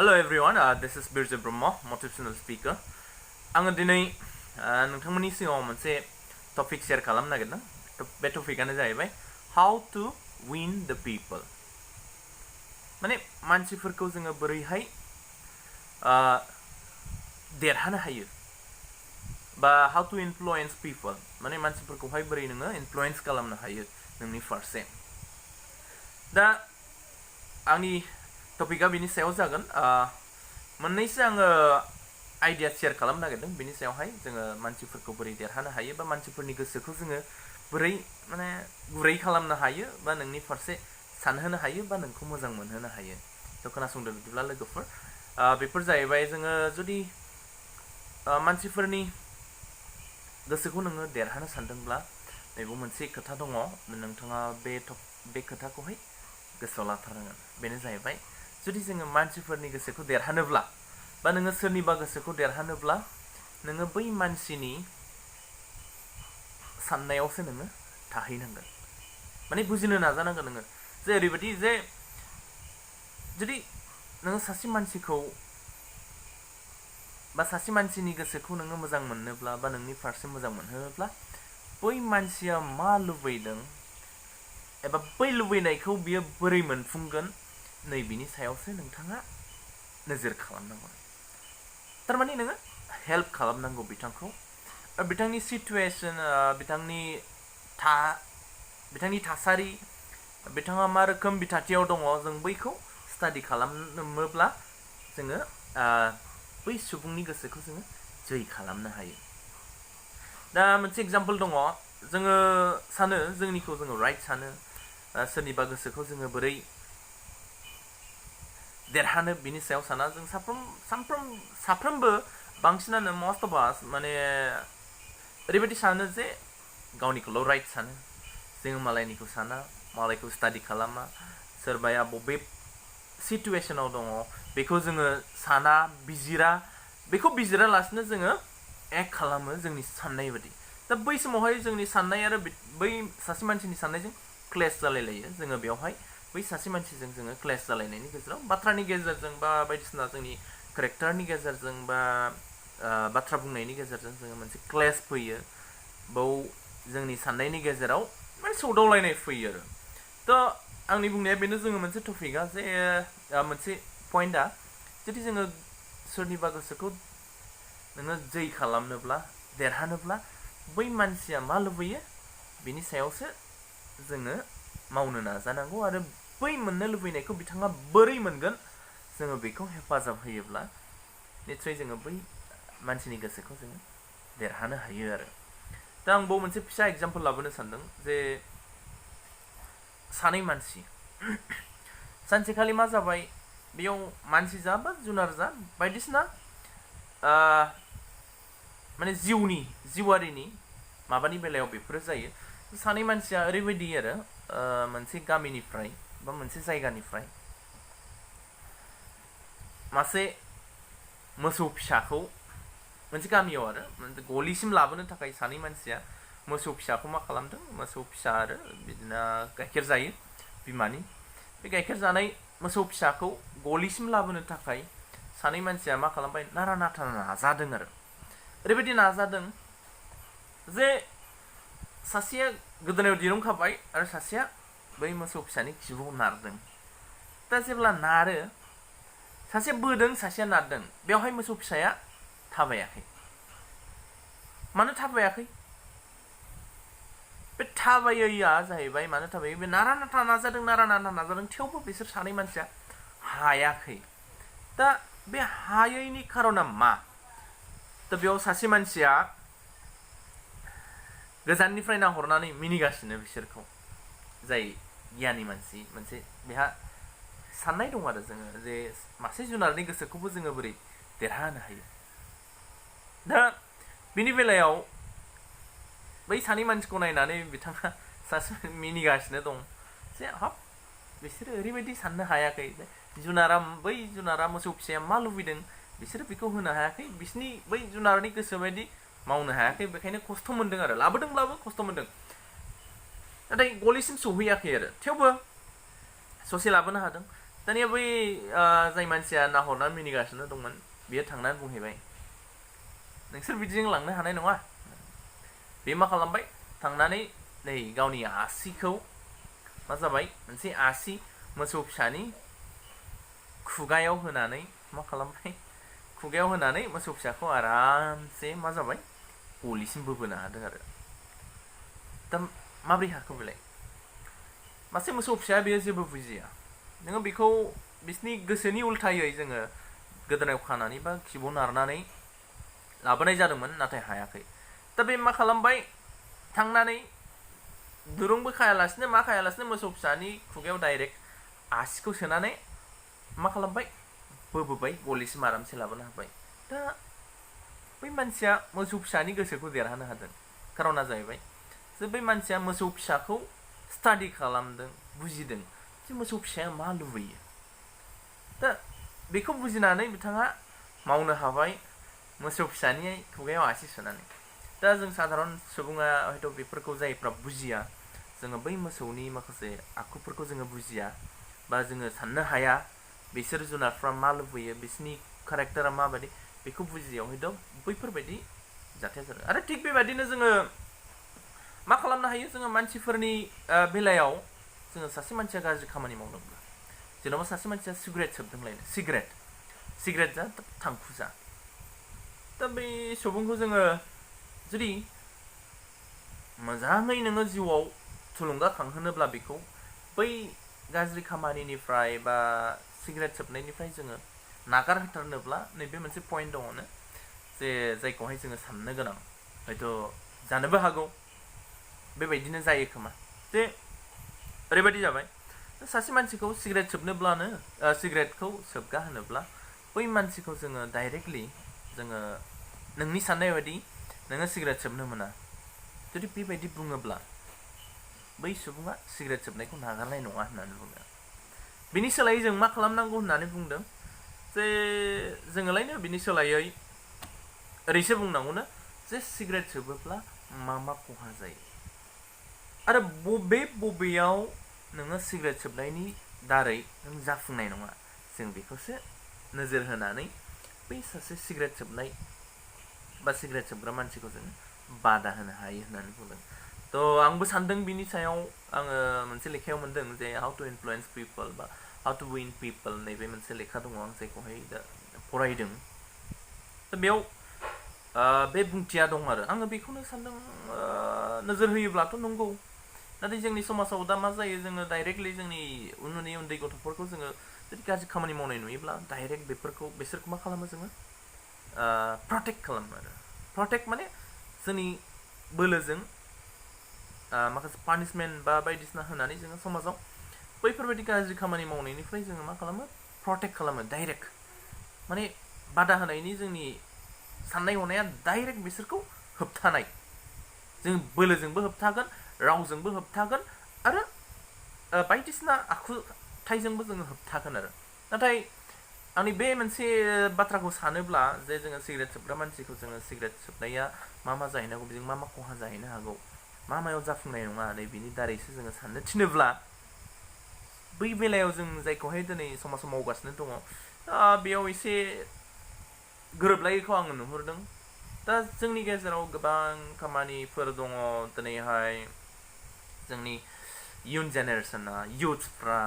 Hello everyone, this is Birjoy motivational speaker. आङो दिनै नोंथांमोननि सिगाङाव मोनसे टपिक शेयार खालामनो नागिरदों। बे टपिकआनो जाहैबाय how to win the people. माने मानसिफोरखौ जोङो बोरैहाय देरहानो हायो बा how to influence people. माने मानसिफोरखौहाय बोरै नोङो इनफ्लुएन्स खालामनो हायो नोंनि फारसे। दा आंनि टपिकआ बिनि सायाव जागोन मोननैसो आङो आइडिया शेयार खालामनो नागिरदों बिनि सायावहाय जोङो मानसिफोरखौ बोरै देरहानो हायो बा मानसिफोरनि गोसोखौ जोङो बोरै माने गुरै खालामनो हायो बा नोंनि फारसे सानहोनो हायो बा नोंखौ मोजां मोनहोनो हायो। थ' खोनासंदो बिदिब्ला लोगोफोर बेफोर जाहैबाय जोङो जुदि मानसिफोरनि गोसोखौ नोङो देरहानो सानदोंब्ला बेबो मोनसे खोथा दङ नोंथाङा बे खोथाखौहाय गोसोआव लाथारनांगोन। बेनो जाहैबाय जुदि जोङो मानसिफोरनि गोसोखौ देरहानोब्ला बा नोङो सोरनिबा गोसोखौ देरहानोब्ला नोङो बै मानसिनि साननायावसो नोङो थाहैनांगोन। माने बुजिनो नाजानांगोन नोङो जे ओरैबायदि जे जुदि नोङो सासे मानसिखौ बा सासे मानसिनि गोसोखौ नोङो मोजां मोननोब्ला बा नोंनि फारसे मोजां मोनहोनोब्ला बै मानसिया मा लुबैदों एबा बै लुबैनायखौ बियो बोरै मोनफुंगोन नैबिनि सायावसो नोंथाङा नोजोर खालामनांगौ। थारमाने नोङो हेल्प खालामनांगौ बिथांखौ बिथांनि सिचुएसन बिथांनि थासारि बिथाङा मा रोखोम बिथाथियाव दङ जों बैखौ स्टाडि खालामनोब्ला जोङो बै सुबुंनि गोसोखौ जोङो जै खालामनो हायो। दा मोनसे एग्जाम्पल दङ जोङो सानो जोंनिखौ जोङो राइट सानो सोरनिबा गोसोखौ जोङो बोरै देरहानो बिनि सायाव साना जों साफ्रोमबो बांसिनानो मस्ट अफ आस माने ओरैबायदि सानो जे गावनिखौल' राइट सानो जोङो मालायनिखौ साना मालायखौ स्टाडि खालामा सोरबाया बबे सिचुएसनाव दङ बेखौ जोङो साना बिजिरा बेखौ बिजिरालासिनो जोङो एक्ट खालामो जोंनि साननाय बायदि। दा बै समावहाय जोंनि साननाय आरो बै सासे मानसिनि साननायजों क्लेश जालायलायो जोङो बेवहाय बै सासे मानसिजों जोङो क्लेश जालायनायनि गेजेराव बाथ्रानि गेजेरजों बा बायदिसिना जोंनि केरेक्टारनि गेजेरजों बा बाथ्रा बुंनायनि गेजेरजों जोङो मोनसे क्लेश फैयो बाव जोंनि साननायनि गेजेराव माने सौदावलायनाय फैयो आरो। थ' आंनि बुंनाया बेनो जोङो मोनसे टपिकआ जे मोनसे पइन्टआ जुदि जोङो सोरनिबा गोसोखौ नोङो जै खालामनोब्ला देरहानोब्ला बै मानसिया मा लुबैयो बिनि सायावसो जोङो मावनो नाजानांगौ आरो बै मोननो लुबैनायखौ बिथाङा बोरै मोनगोन जोङो बेखौ हेफाजाब होयोब्ला निस्सय जोङो बै मानसिनि गोसोखौ जोङो देरहानो हायो आरो। दा आं बाव मोनसे फिसा एग्जाम्पल लाबोनो सानदों जे सानै मानसि सानसेखालि मा जाबाय बेयाव मानसि जा बा जुनार जा बायदिसिना माने जिउआरिनि माबानि बेलायाव बेफोरो जायो। सानै मानसिया ओरैबायदि आरो मोनसे गामिनिफ्राय बा मोनसे जायगानिफ्राय मासे मोसौ फिसाखौ मोनसे गामियाव आरो गलिसिम लाबोनो थाखाय सानै मानसिया मोसौ फिसाखौ मा खालामदों मोसौ फिसा आरो बिदिनो गाइखेर जायो बिमानि बे गाइखेर जानाय मोसौ फिसाखौ गलिसिम लाबोनो थाखाय सानै मानसिया मा खालामबाय नारा नाथा नाजादों आरो ओरैबायदि नाजादों जे सासेया गोदोनायाव दिरुं खाबाय आरो सासेया बै मोसौ फिसानि खिबुआव नारदों। दा जेब्ला नारो सासे बोदों सासेया नारदों बेवहाय मोसौ फिसाया थाबायाखै। मानो थाबायाखै? बे थाबायैया जाहैबाय मानो थाबायो बे नारा नाथा नाजादों थेवबो बिसोर सानै मानसिया हायाखै। दा बे हायैनि खारना मा? दा बेयाव सासे मानसिया गोजाननिफ्राय नाहरनानै मिनिगासिनो बिसोरखौ जाय गियानि मानसि मोनसे बेहा साननाय दं आरो जोङो जे मासे जुनारनि गोसोखौबो जोङो बोरै देरहानो हायो। दा बिनि बेलायाव बै सानै मानसिखौ नायनानै बिथाङा सासे मिनिगासिनो दं जे हाब बिसोरो ओरैबायदि साननो हायाखै जे बै जुनारा मोसौ फिसाया मा लुबैदों बिसोरो बेखौ होनो हायाखै बिसोरनि बै जुनारनि गोसो बायदि मावनो हायाखै बेखायनो खस्थ' मोनदों आरो लाबोदोंब्लाबो खस्थ' मोनदों। नाथाय गलिसिम सौहैयाखै आरो थेवबो ससे लाबोनो हादों। दानिया बै जाय मानसिया नाहरनानै मिनिगासिनो दंमोन बियो थांनानै बुंहैबाय नोंसोर बिदिजों लांनो हानाय नङा। बे मा खालामबाय थांनानै नै गावनि आसिखौ मा जाबाय मोनसे आसि मोसौ फिसानि खुगायाव होनानै मा खालामबाय खुगायाव होनानै मोसौ फिसाखौ आरामसे मा जाबाय गलिसिम बोबोनो हादों आरो। दा माब्रै हाखो बेलाय मासे मोसौ फिसाया बेयो जेबो बुजिया नोङो बेखौ बिसिनि गोसोनि उल्थायै जोङो गोदोनायाव खानानै बा खिबुआव नारनानै लाबोनाय जादोंमोन नाथाय हायाखै। दा बे मा खालामबाय थांनानै दुरुंबो खायालासिनो मा खायालासिनो मोसौ फिसानि खुगायाव डाइरेक्ट आसिखौ सोनानै मा खालामबाय बोबोबाय गलिसिम आरामसे लाबोनो हाबाय। दा बै मानसिया मोसौ फिसानि गोसोखौ देरहानो हादों। खारना जाहैबाय जे बै मानसिया मोसौ फिसाखौ स्टाडि खालामदों बुजिदों जे मोसौ फिसाया मा लुबैयो। दा बेखौ बुजिनानै बिथाङा मावनो हाबाय मोसौ फिसानि खुगायाव आसि सोनानै। दा जों साधारन सुबुङा हयथ' बेफोरखौ जायफ्रा बुजिया जोङो बै मोसौनि माखासे आखुफोरखौ जोङो बुजिया बा जोङो साननो हाया बिसोर जुनारफ्रा मा लुबैयो बिसोरनि केरेक्टारा माबायदि बेखौ बुजियाव हयथ' बैफोरबायदि जाथाया जादों। आरो थिग बेबायदिनो जोङो मा खालामनो हायो जोङो मानसिफोरनि बेलायाव जोङो सासे मानसिया गाज्रि खामानि मावदोंब्ला जेन'बा सासे मानसिया सिगारेट सोबदोंलायनो सिगारेट जा थांखु जा दा बै सुबुंखौ जोङो जुदि मोजाङै नोङो जिउआव थुलुंगाखांहोनोब्ला बेखौ बै गाज्रि खामानिनिफ्राय बा सिगारेट सोबनायनिफ्राय जोङो नागारहोथारनोब्ला नैबे मोनसे पइन्ट दङनो जे जायखौहाय जोङो साननो गोनां हयथ' जानोबो हागौ बेबायदिनो जायो खोमा जे ओरैबायदि जाबाय सासे मानसिखौ सिगारेट सोबनोब्लानो सिगारेटखौ सोबगा होनोब्ला बै मानसिखौ जोङो डाइरेक्टलि जोङो नोंनि साननाय बायदि नोङो सिगारेट सोबनो मोना जुदि बेबायदि बुङोब्ला बै सुबुङा सिगारेट सोबनायखौ नागारनाय नङा होननानै बुङो। बिनि सोलायै जों मा खालामनांगौ होननानै बुंदों जे जोङोलायनो बिनि सोलायै ओरैसो बुंनांगौनो जे सिगारेट सोबोब्ला मा मा खहा जायो आरो बबेयाव नोङो सिगारेट सोबनायनि दारै नों जाफुंनाय नङा जों बेखौसो नोजोर होनानै बै सासे सिगारेट सोबनाय बा सिगारेट सोबग्रा मानसिखौ जोङो बादा होनो हायो होननानै बुंदों। थ' आंबो सानदों बिनि सायाव आङो मोनसे लेखायाव मोनदों जे हाउ टु इनफ्लुयेन्स पिपल बा हाउ टु विन पिपल नैबे मोनसे लेखा दङ आं जायखौहाय दा फरायदों। दा बेयाव बे बुंथिया दं आरो आङो बेखौनो सानदों नोजोर होयोब्लाथ' नंगौ नाथाय जोंनि समाजाव दा मा जायो जोङो डाइरेक्टलि जोंनि उन्दै गथ'फोरखौ जोङो जुदि गाज्रि खामानि मावनाय नुयोब्ला डाइरेक्ट बिसोरखौ मा खालामो जोङो प्रटेक्ट खालामो आरो प्रटेक्ट माने जोंनि बोलोजों माखासे पानिशमेन्ट बा बायदिसिना होनानै जोङो समाजाव बैफोरबायदि गाज्रि खामानि मावनायनिफ्राय जोङो मा खालामो प्रटेक्ट खालामो डाइरेक्ट माने बादा होनायनि जोंनि साननाय हनाया डाइरेक्ट बिसोरखौ होबथानाय जों बोलोजोंबो होबथागोन रावजोंबो होबथागोन आरो बायदिसिना आखुथाइजोंबो जोङो होबथागोन आरो नाथाय आंनि बे मोनसे बाथ्राखौ सानोब्ला जे जोङो सिगारेट सोबग्रा मानसिखौ जोङो सिगारेट सोबनाया मा मा जाहैनो हागौ बेजों मा मा खहा जाहैनो हागौ मा मायाव जाफुंनाय नङा नै बिनि दारैसो जोङो साननो थिनोब्ला बै बेलायाव जों जायखौहाय दिनै समाजाव मावगासिनो दङ बेयाव एसे गोरोबलायैखौ आङो नुहुरदों। दा जोंनि गेजेराव गोबां खामानिफोर दङ दिनैहाय जोंनि इयुन जेनेरेसना इयुथ्सफ्रा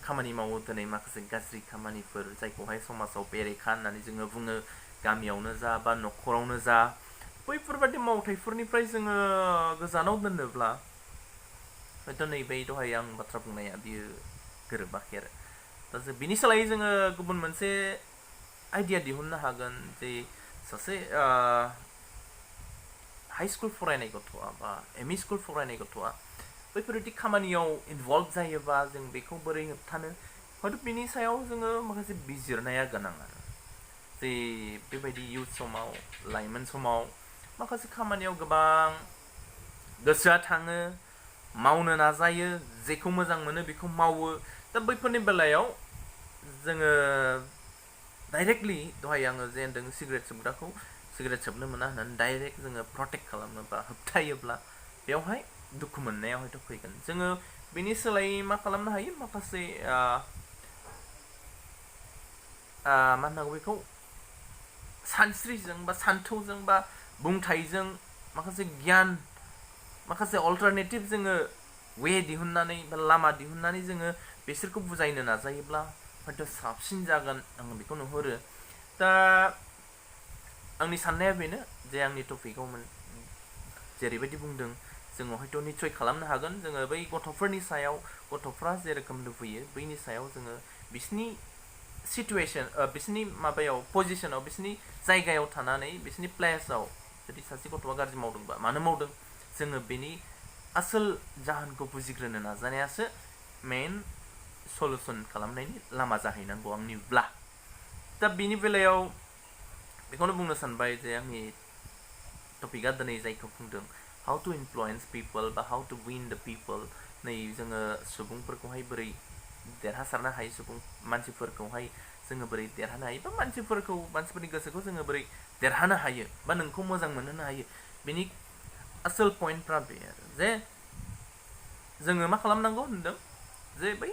खामानि मावो दिनै माखासे गाज्रि खामानिफोर जायखौहाय समाजाव बेरेखा होननानै जोङो बुङो गामियावनो जा बा न'खरावनो जा बैफोरबादि मावथाइफोरनिफ्राय जोङो गोजानाव दोननोब्ला हयथ' नैबे दहाय आं बाथ्रा बुंनाया बियो गोरोबाखै आरो दा जों बिनि सोलायै जोङो गुबुन मोनसे आइडिया दिहुननो हागोन जे सासे हाइ स्कुल फरायनाय गथ'आ बा एम इ स्कुल फरायनाय गथ'आ बैफोरबायदि खामानियाव इनभल्भ जायोबा जों बेखौ बोरै होबथानो हयथ' बिनि सायाव जोङो माखासे बिजिरनाया गोनां आरो जे बेबायदि इयुथ समाव लाइमोन समाव माखासे खामानियाव गोबां गोसोआ थाङो मावनो नाजायो जेखौ मोजां मोनो बेखौ मावो दा बैफोरनि बेलायाव जोङो डाइरेक्टलि दहाय आङो जे होनदों सिगारेट सोबग्राखौ सिगारेट सोबनो मोना होननानै डाइरेक्ट जोङो प्रटेक्ट खालामनो बा होबथायोब्ला बेवहाय दुखु मोननाया हयथ' फैगोन जोङो बेनि सोलायै मा खालामनो हायो माखासे मा होननांगौ बेखौ सानस्रिजों बा सान्थौजों बा बुंथाइजों माखासे गियान माखासे अल्टारनेटिभ जोङो वे दिहुननानै बा लामा दिहुननानै जोङो बिसोरखौ बुजायनो नाजायोब्ला हयथ' साबसिन जागोन आं बेखौ नुहुरो दा आंनि साननाया बेनो जे आंनि टपिकआव जेरैबायदि बुंदों जोङो हयथ' निस्सय खालामनो हागोन जोङो बै गथ'फोरनि सायाव गथ'फ्रा जेरोखोम लुबैयो बैनि सायाव जोङो बिसिनि सिटुएसन बिसिनि माबायाव पजिसनाव बिसिनि जायगायाव थानानै बिसिनि प्लेसाव जुदि सासे गथ'आ गाज्रि मावदोंबा मानो मावदों जोङो बेनि आसोल जाहोनखौ बुजिग्रोनो नाजानायासो मेन सलुसन खालामनायनि लामा जाहैनांगौ आंनिब्ला दा बिनि बेलायाव बेखौनो बुंनो सानबाय जे आंनि टपिकआ दिनै जायखौ बुंदों हाउ टु इनफ्लुयेन्स पिपल बा how two win the people नै जोङो सुबुंफोरखौहाय बोरै देरहासारनो हायो सुबुं मानसिफोरखौहाय जोङो बोरै देरहानो हायो बा मानसिफोरनि गोसोखौ जोङो बोरै देरहानो हायो बा नोंखौ मोजां मोनहोनो हायो बेनि आसोल पइन्टफ्रा बे आरो जे जोङो मा खालामनांगौ होनदों जे बै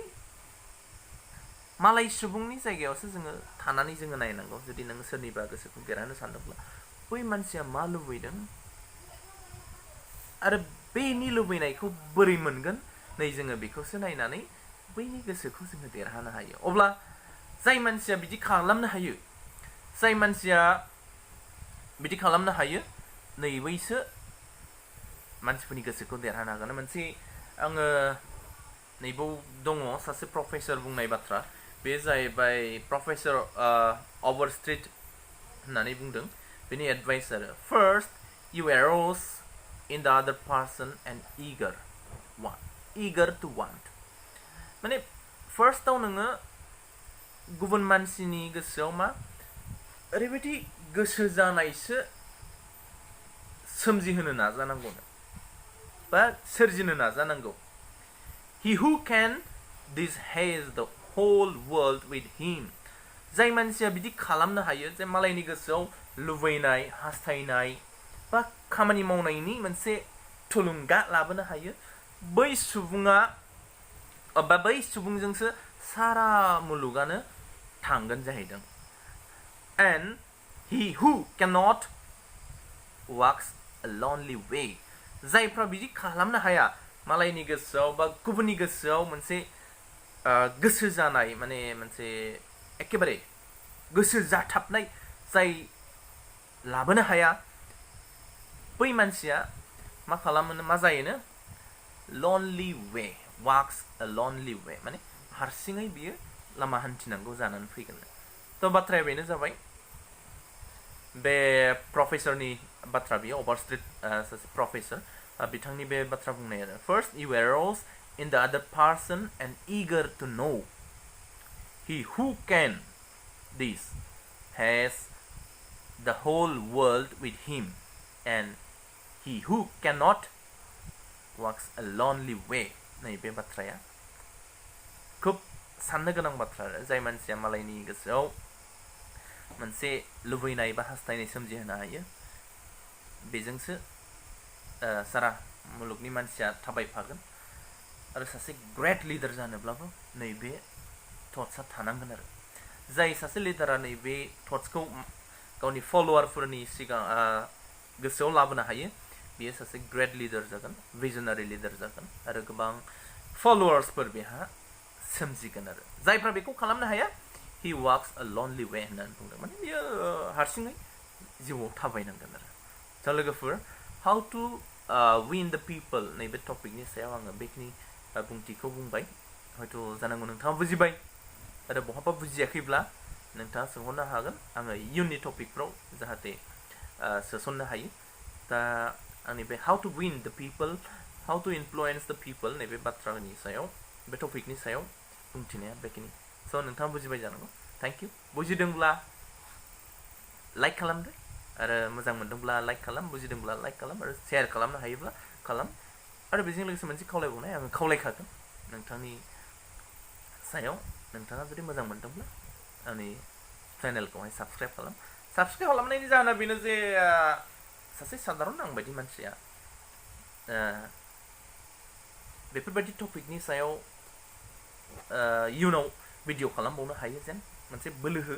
मालाय सुबुंनि जायगायावसो जोङो थानानै जोङो नायनांगौ जुदि नोङो सोरनिबा गोसोखौ देरहानो सानदोंब्ला बै मानसिया मा लुबैदों आरो बेनि लुबैनायखौ बोरै मोनगोन नै जोङो बेखौसो नायनानै बैनि गोसोखौ जोङो देरहानो हायो अब्ला जाय मानसिया बिदि खालामनो हायो नै बैसो मानसिफोरनि गोसोखौ देरहानो हागोन मोनसे आङो नैबाव दङ सासे प्रफेसर बुंनाय बाथ्रा बे जाहैबाय प्रफेसर अभारस्ट्रिट होननानै बुंदों बेनि एडभाइस आरो first you arrows in the other person and eager to want माने फार्स्टआव नोङो गुबुन मानसिनि गोसोआव मा ओरैबायदि गोसो जानायसो सोमजिहोनो नाजानांगौ बा सोरजिनो नाजानांगौ he who can this has the whole world with him जाय मानसिया बिदि खालामनो हायो जे मालायनि गोसोआव लुबैनाय हास्थायनाय बा खामानि मावनायनि मोनसे थुलुंगा लाबोनो हायो बै सुबुङा बा बै सुबुंजोंसो सारा मुलुगानो थांगोन जाहैदों and he who cannot walks a lonely way जायफ्रा बिदि खालामनो हाया मालायनि गोसोआव बा गुबुननि गोसोआव मोनसे गोसो जानाय माने मोनसे एखेबारे गोसो जाथाबनाय जाय लाबोनो हाया बै मानसिया मा खालामो मा जायोनो lonely way walks a lonely way माने हारसिङै बियो लामा हान्थिनांगौ जानानै फैगोन थ' बाथ्राया बेनो जाबाय बे प्रफेसरनि बाथ्रा बियो अभारस्ट्रिट सासे प्रफेसर बिथांनि बे बाथ्रा बुंनाया first you arrows in the other person and eager to know he who can this has the whole world with him and he who cannot walks a lonely way नै बे बाथ्राया खोब साननो गोनां बाथ्रा आरो जाय मानसिया मालायनि गोसोआव मोनसे लुबैनाय बा हास्थायनाय सोमजिहोनो हायो बेजोंसो सारा मुलुगनि मानसिया थाबायफागोन आरो सासे ग्रेट लिडार जानोब्लाबो नैबे थट्सआ थानांगोन आरो जाय सासे लिडारा नैबे थट्सखौ गावनि फलोवारफोरनि सिगां गोसोआव लाबोनो हायो बियो सासे ग्रेट लिडार जागोन भिजनारि लिडार जागोन आरो गोबां फलोवार्सफोर बेहा सोमजिगोन आरो जायफ्रा बेखौ खालामनो हाया he walks a lonely way होननानै बुंदों माने बियो हारसिङै जिउआव थाबायनांगोन आरो दा लोगोफोर how to win the people नैबे टपिकनि सायाव आङो बेखिनि बुंथिखौ बुंबाय हयथ' जानांगौ नोंथाङा बुजिबाय आरो बहाबा बुजियाखैब्ला नोंथाङा सोंहरनो हागोन आङो इयुननि टपिकफ्राव जाहाथे सोसननो हायो दा आंनि बे how two win the people how two influence the people नैबे बाथ्रानि सायाव बे टपिकनि सायाव बुंथिनाया बेखिनि स' नोंथाङा बुजिबाय जानांगौ थेंक इउ बुजिदोंब्ला लाइक खालामदो आरो मोजां मोनदोंब्ला लाइक खालाम बुजिदोंब्ला लाइक खालाम आरो शेयार खालामनो हायोब्ला खालाम आरो बेजों लोगोसे मोनसे खावलायबावनाय आङो खावलायखागोन नोंथांनि सायाव नोंथाङा जुदि मोजां मोनदोंब्ला आंनि चेनेलखौहाय साबस्क्राइब खालामनायनि जाहोना बेनो जे सासे साधारन आं बायदि मानसिया बेफोरबायदि टपिकनि सायाव इयुनाव भिडिअ खालामबावनो हायो जेन मोनसे बोलो हो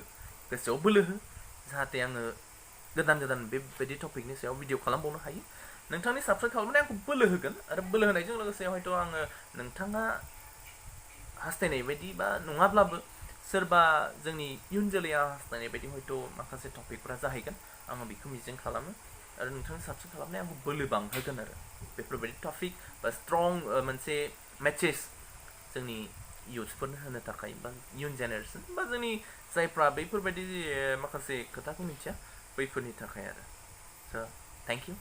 गोसोआव बोलो हो जाहाथे आङो गोदान गोदान बेबायदि टपिकनि सायाव भिडिअ खालामबावनो हायो नोंथांनि साबस्क्राइब खालामनाया आंखौ बोलो होगोन आरो बोलो होनायजों लोगोसे हयथ' आङो नोंथाङा हास्थायनाय बायदि बा नङाब्लाबो सोरबा जोंनि इयुन जोलैया हास्थायनाय बायदि हयथ' माखासे टपिकफोरा जाहैगोन आङो बेखौ मिजिं खालामो आरो नोंथांनि साबस्क्राइब खालामनाया आंखौ बोलो बांहोगोन आरो बेफोरबायदि टपिक बा स्ट्रं मोनसे मेसेज जोंनि इयुथ्सफोरनो होनो थाखाय बा इयुन जेनेरेसन बा जोंनि जायफ्रा बैफोरबायदि माखासे खोथाखौ मिथिया बैफोरनि थाखाय आरो स' थेंक इउ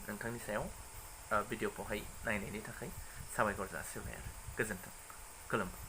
नोंथांनि सायाव भिडिअखौहाय नायनायनि थाखाय साबायखर जासिबाय आरो गोजोन्थों खुलुमबाय